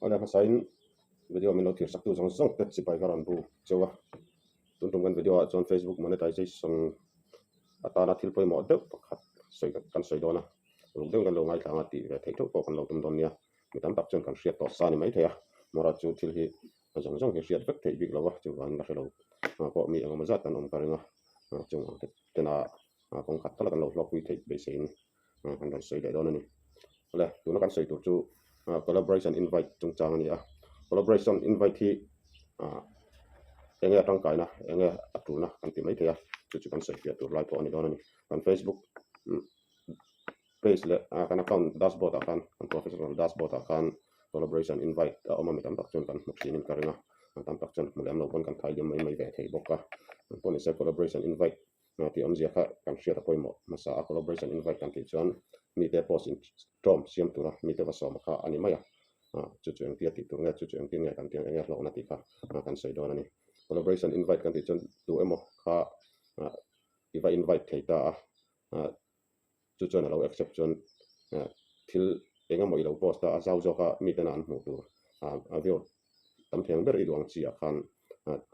Awle hmasain video min lo thlir sak tu zawng zawng te chipai ka rawn bu cheu a, tun tum kan video ah chuan Facebook monetization atana thil pawimawh deuh pakhat sawi kan sawi dawn a, ruk deuhin kan lo ngaithla ang a tih ve theih theuh pawh kan lo tum dawn nia, mi tam tak chuan kan hriat tawh sa ni maithei a, mawra chu thil hi a zawng zawng hi hriat vek theih bik lo a, chuvangin ka hre lo pawh mi engemaw zat kan awm ka ring a, chung ang te tena kawng khat tal a kan lo hlawkpui theih beiseiin kan rawn sawi leh dawn a ni. Awle, tuna kan sawi tur chu collaboration invite chungchang a ni a, collaboration invite hi enge a tangkaina, enge a tulna kan ti maithei a, chu chu kan sawi fiah tur lai pawh a ni dawn a ni. Kan Facebook page leh kan account dashboard ah khan, kan professional dashboard ah khan collaboration invite a awm a, mi tam tak chuan kan hmu thinin ka ring a, tam tak chuan hmu lem lo pawn kan thai liam mai mai ve thei bawk a, pawh nise collaboration invite Hna tih awmzia kha kan hriat a pawimawh hmasa a, collaboration invite kan tih chuan mite post in ṭawm siam tura mite va sawm kha a ni mai a, chu chu engtia tih tur nge, chu chu engtin nge kan tih ang, enge hlawhna tih kha kan sawi dawn a ni. Collaboration invite kan tih chuan tu emaw kha i va invite thei ta a, chu chuan a lo accept chuan thil eng emaw i lo post a, a zau zawk a miten an hmuh tur a view tam thei ang ber i duh ang chi ah khan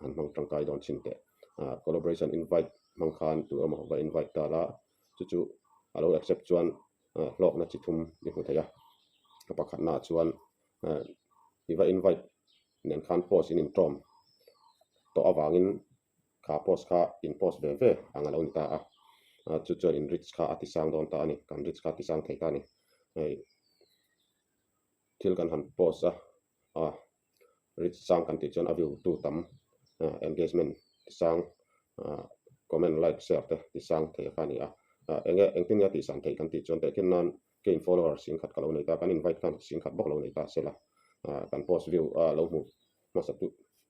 han hmang tangkai dawn chin teh. Collaboration invite hmang khan tu emaw va invite ta la, chu chu a lo accept chuan hlawkna chi thum i hmu thei a, a pakhatnaah chuan i va invite nen khan post in intawm tawh avangin Kha post kha in post ve ve ang a lo ni ta a, chu chuan in reach kha a ti sang dawn ta a ni, kan reach kha a ti sang thei ta a ni. Hei thil kan han post a, a reach sang kan tih chuan a view tu tam engagement ti sang comment like share te ti sang thei kha a ni a, enge engtin nge a tih san theih kan tih chuan tehkhin nan kei in follower singkhat ka lo nei ta, kan invite khan singkhat bawk lo nei ta sela kan post view a lo hmuh hmasa tu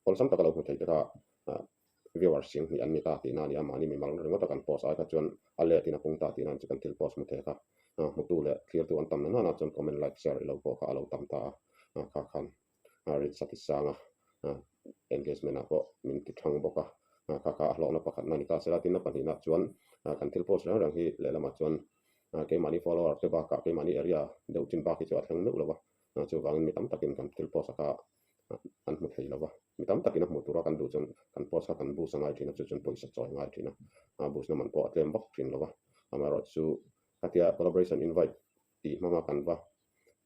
awlsam taka lo hmu thei te kha viewer sing hnih an ni ta tihna a ni a, mahni mimal ringawta kan post ai kha chuan a let in a pung ta tihna chu kan thil post hmu thei kha hmutu leh thlirtu an tam na nana chuan comment like share ilo pawh kha a lo tam ta a, kha khan reach a ti sang a, engagement ah pawh min ti thang bawk a, kha kha a hlawkna pakhatna a ni ta sela tin a pahnihna chuan kan thil post reng reng hi lehlamah chuan keimahni follower te bakah keimahni area deuh chin bak hi chu a thleng meuh lo va, chuvangin mi tam takin kan thil post a kha an hmu thei lo va, mi tam takin a hmuh tura kan duh chuan kan post kha kan boost a ngai thin a, chu chuan pawisa chawi a ngai thin a, a boost na man pawh a tlem vak thin lo va, amaherawhchu khatia collaboration invite tih hmanga kan va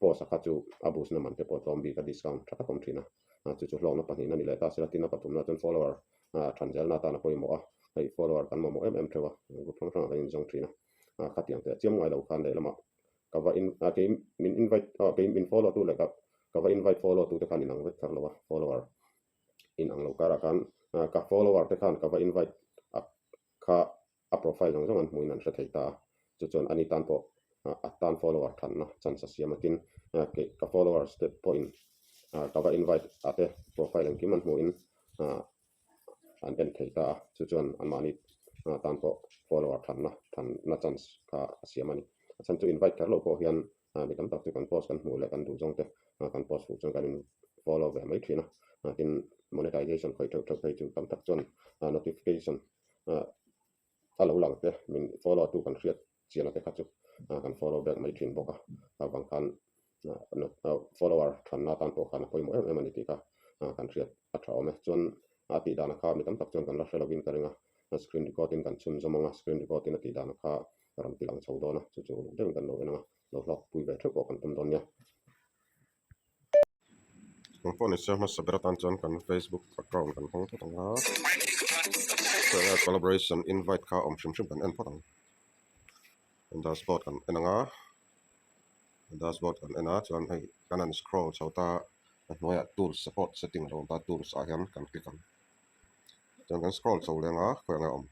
post a kha chu a boost na man te pawh tlawm bik a discount tha tak a awm thin a, chu chu hlawkna pahnihna ni leh ta sela tin a pathumna chuan follower than zelna atan a pawimawh a, hei follower kan mamawh em em theuh a, group hrang hrangah kan inzawng thin a, khatiang teh chiam ngai lo khan lehlamah Ka va in ah kei min invite ah kei min follow tu leh ka ka va invite follow tu te khan inang vek thar lo a follower inang lo karah khan ah ka follower te khan ka va invite a kha a profile zawng zawng an hmuhin an hre thei ta a chu chuan ani tan pawh ah a tan follower thanna chance a siam a tin ah kei ka followers te pawhin ah ka va invite a te profile engkim an hmuhin ah an en thei ta a, chu chuan anmahni tan pawh follower thanna thanna chance kha a siam a ni. A chhan chu invite kher lo pawh hian mi tam tak chu kan post kan hmuh leh kan duh zawng te kan post fuh chuan kan in follow ve mai thin a, tin monetization khawih theuh theuh phei chu tam tak chuan notification a lo lang te min follow tu kan hriat chian a te kha chu kan follow back mai thin bawk a, avang khan follower thanna atan pawh khan a pawimawh em em a ni tih kha kan hriat a tha awm e. Chuan a tih dan kha mi tam tak chuan kan la hre lovin ka ring a, screen record in kan chhunzawm ang a, screen record in a tih dan kha rawn ti lang chho dawn a, chu chu uluk deuhin kan lo en ang a, lo hlawk pui ve theuh pawh kan tum dawn nia. Eng pawh ni se hmasa ber atan chuan kan Facebook account kan hawng phawt ang a, chuan collaboration invite kha awm hrim hrim kan en phawt ang, dashboard kan en ang a, dashboard kan en a chuan hei kan han scroll chho ta a hnuaiah tools support setting a lo awm ta tools ah hian kan click ang, chuan kan scroll chho leng a khawiah nge a awm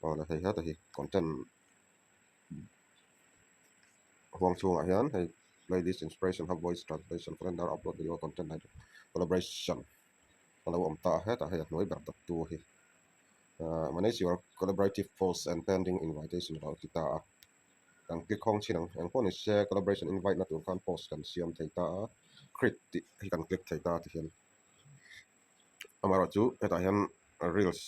aw le hei heta hi content. Huang chhungah hian hei playlist inspiration hub voice translation calendar upload video content collaboration a lo awm ta a hetah hei a hnuai ber dawt tu hi ahh manage your collaborative post and pending invitation a lo ti ta a kan click khawng chin ang eng pawh ni se collaboration invite na tur khan post kan siam thei ta a create tih hi kan click thei ta ti hian amaherawhchu hetah hian reels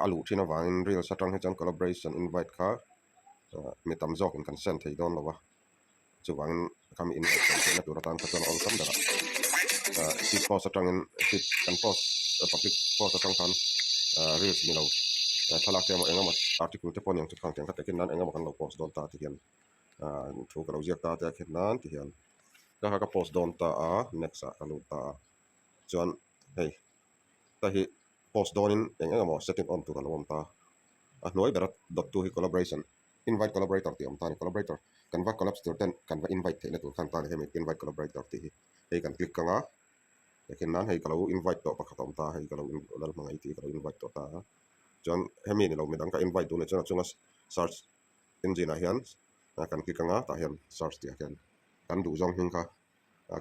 a luh thin avangin reels atang hi chuan collaboration invite kha mi tam zawkin kan send thei dawn lo a. Chuvangin khami invite siam theihna tur atan kha chuan a awlsam ber a. Feed post atangin feed kan post public post atang khan reels ni lo thlalak te emaw eng emaw article te pawh a ni ang chu khang tiang kha takin nan eng emaw kan lo post dawn ta ti hian thu ka lo ziak ta te a khet nan ti hian ka kha ka post dawn ta a next ah ka lut ta a chuan hei hei hi post dawnin eng eng emaw setting on tur a lo awm ta a hnuai bera dawt tu hi collaboration invite collaborator tih a awm ta a ni collaborator kan va collapse tur ten kan va invite theihna tur khan ta a ni hemi invite collaborator tih hi hei kan click ang a tehkhin nan hei ka lo invite tawh pakhat a awm ta a hei ka lo lalhmangaih tih hi ka lo invite tawh ta a chuan hemi ni lo midang ka invite duh a nih chuan a chunga search engine ah hian kan click ang a tah hian search tih ah hian kan duh zawng hming kha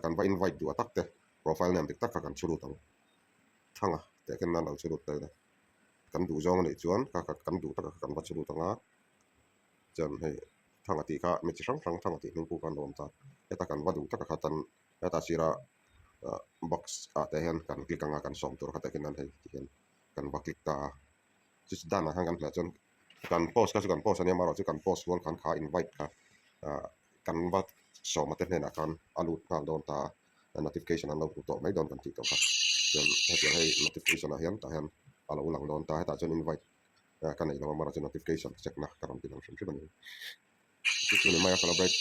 kan va invite duh a tak te profile name dik tak kha kan chhu lut ang thanga tehkhin nan lo chhu lut ta ila kan duh zawng a nih chuan kha kha kan duh taka kha kan va chhu lut ang a chuan hei thanga tih kha mi chi hrang hrang thanga tih hming pawh kha an lo awm ta heta kan va duh taka kha tan heta sira box ah te hian kan click ang a kan sawm tur kha tehkhin nan hei ti hian kan va click ta a chu chu dan ah khan kan hmuh chuan kan post kha chu kan post a nia amaherawhchu kan post rual khan kha invite kha ah kan va sawma te hnenah khan a lut nghal dawn ta a notification an lo hmu tawh mai dawn kan tih tawh kha chuan hetiang hei notification ah hian tah hian a lo lang dawn ta hetah chuan invite ka neih lo a amaherawhchu notification check na ka rawn ti lang hrim hrim a ni chu chu ni mai a collaborate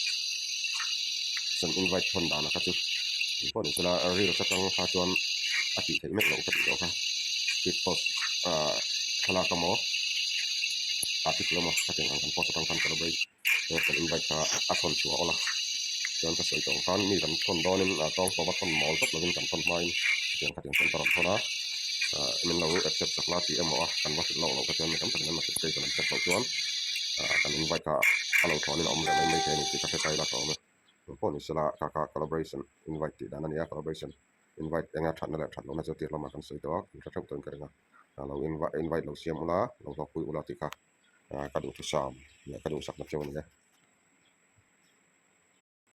chuan invite thawn dan kha chu engpawh ni sela reels atang kha chuan a tih theih meuh loh ka tih tawh kha feed post ah thlalak emaw article emaw hetiang ang kan post atang khan collaborate kan invite kha a thawn chhuah awl a chuan ka sawi tawh ang khan mi kan thawn dawnin tawng pawh va thawn mawl tawp lovin kan thawn hmain hetiang khatiang chuan ka rawn thawn a ah min lo accept sak la tih emaw a kan va hrilh lawk loh kha chuan mi tam takin an notification an check loh chuan ah kan invite kha a lo thawn in a awm leh mai mai thei a ni tih ka hre ta ila ka awm e engpawh ni sela kha kha collaboration invite tih dan a ni a collaboration invite enga thatna leh that lohna chu tir lamah kan sawi tawh a kan hre theuh tawhin ka ring a ah lo invite lo siam ula lo hlawkpui ula tih kha ah ka duhthusam leh ka duhsakna cheu a ni e.